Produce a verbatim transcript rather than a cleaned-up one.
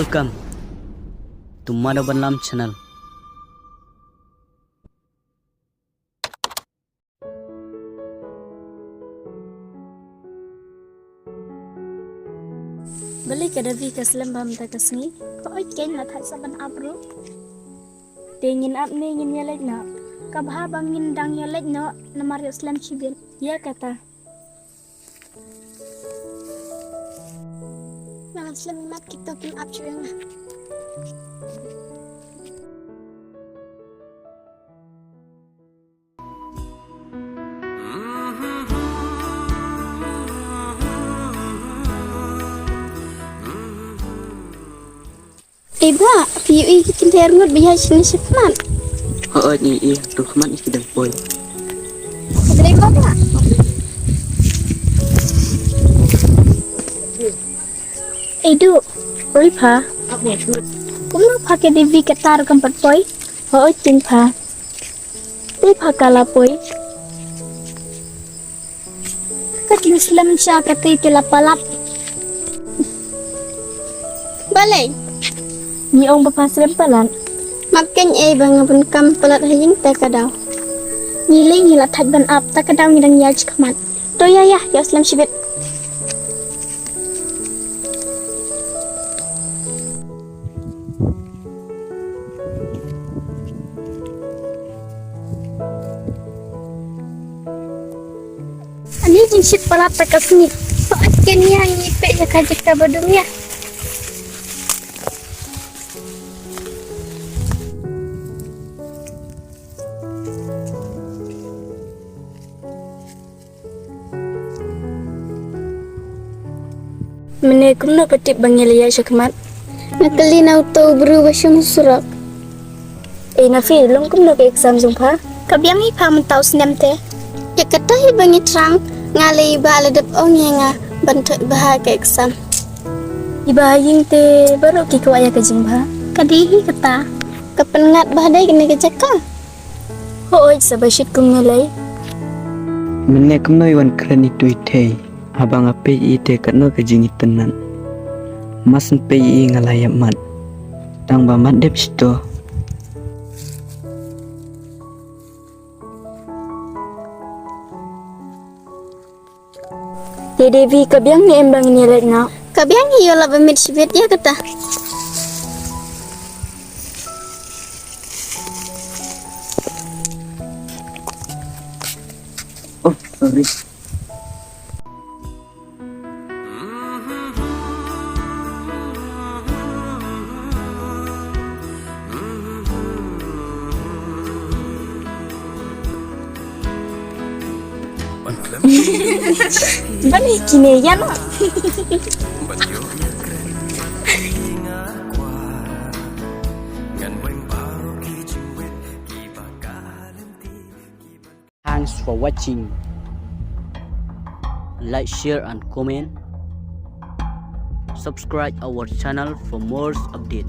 Welcome to Madhav Banlam channel. Balei ka Devi ka slem bha mynta ka sngi? Ka oi kein la thait sa ban ap ruh. Te ngin ap ne ngin ïaleit noh? Ka bha ba ngin dang ïaleit noh namar ïoh slem shibit. Ïa kata. Nang slem mat kito kin ap shuwa. Eba, phi ïohi ki kynthei arngut ba ïaid shane shakhmat? Hooid, ïohi, ïohi, to khmat ïa ki dang poi. Ka dei ba ba. Ei Duh. Oi pha. Kumno pha ka Devi kata ruh kam pat poi? Hooid keiñ pha. Te pha ka la poi. Ka jingslem sha kata te la palat. Balei? Ngi ong ba pha slem palat. Map keiñ ei ba nga pyndonkam palat ha ïing ta ka daw. Ngi lei ngi la thait ban ap ta ka daw ngi dang ïaid shakhmat. To ïa ïa ïa slem shibit. Ani jingshit palat ta ka sngi. Palat kenia ngi peit ïa ka jaka ba dum ïa. Mynne kumno pha tip ba ngi la ïaid shakhmat? Nga kylli na uto u briew ba shong surok. Ei Nafi, long kumno ka exam jong pha? Ka biang hi pha mynta u snem te. Ïa kata hi ba ngi thrang, nga lei ba la dep ong ïa nga ban thoh bha ka exam. Iba ha ïing te baroh ki kwah ïa ka jingbha. Ka dei hi kata. Ka pynngat bha dei kane ka jaka. Hooid sa ba shit kumne lei. Mynne kumno i wan kren itu i thei. Haba nga peit i te katno ka jingitynnat. Mas peit i nga la ïap mat. Tang ba mat dep shito. Te Devi ka biang ne em ba ngin ïaleit noh? Ka biang hi ïoh lap ba miet shibit ïa kata. Oh, sorry. Bani kine ïa no. Thanks for watching. Like, share and comment. Subscribe our channel for more update.